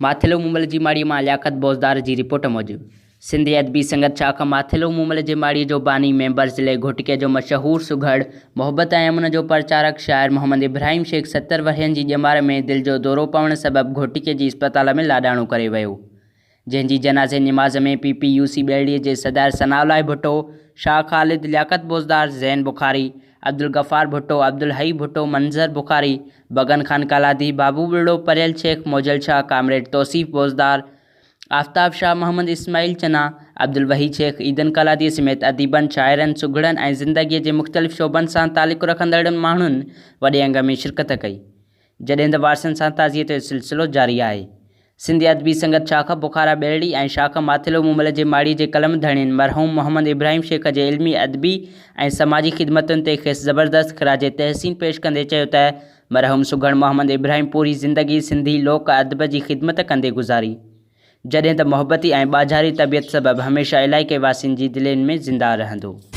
ماٿيلو مومل جي ماڙيء مان لياقت بوزدار جي رپورٽ موجب، سنڌي ادبي سنگت شاخ ماٿيلو مومل جي ماڙيء جو باني ميمبر ضلعي گهوٽڪيء جو مشهور سگهڙ، محبت ۽ امن جو پرچارڪ شاعر محمد ابراهيم شيخ 70 ورهين جي ڄمار ۾ دل جو دورو پوڻ سبب گهوٽڪيء جي اسپتال ۾ لاڏاڻو ڪري ويو. جنهن جي جنازي نماز ۾ پي پي يو سي ٻيلڙي جي صدر ثناء الله ڀٽو، شاهه خالد، لياقت بوزدار، زين بخاري، عبدالغفار ڀٽو، عبدالحئي ڀٽو، منظر بخاري، بگن خان ڪالادي، بابو ٻرڙو، پريل شيخ، موجل شاهه، ڪامريڊ توصيف بوزدار، آفتاب شاهه، محمد اسماعيل چنا، عبدالوحيد شيخ، عيدن ڪالادي سميت اديبن، شاعرن، سگهڙن ۽ زندگيء جي مختلف شعبن سان تعلق رکندڙ ماڻهن وڏي انگ ۾ شرڪت ڪئي. جڏهن ته وارثن سان تعزيت جو سلسلو جاري آهي. سنڌي ادبي سنگت شاخ بخارا ٻيلڙي ۽ شاخ ماٿيلو مومل جي ماڙي جي قلم ڌڻين مرحوم محمد ابراهيم شيخ جي علمي، ادبي ۽ سماجي خدمتن تي کيس زبردست خراج تحسين پيش ڪندي چيو ته مرحوم سگهڙ محمد ابراهيم پوري زندگي سنڌي لوڪ ادب جي خدمت ڪندي گذاري. جڏهن ته محبتي ۽ ٻاجهاري طبيعت سبب هميشه علائقي واسين جي دلين ۾ زنده رهندو.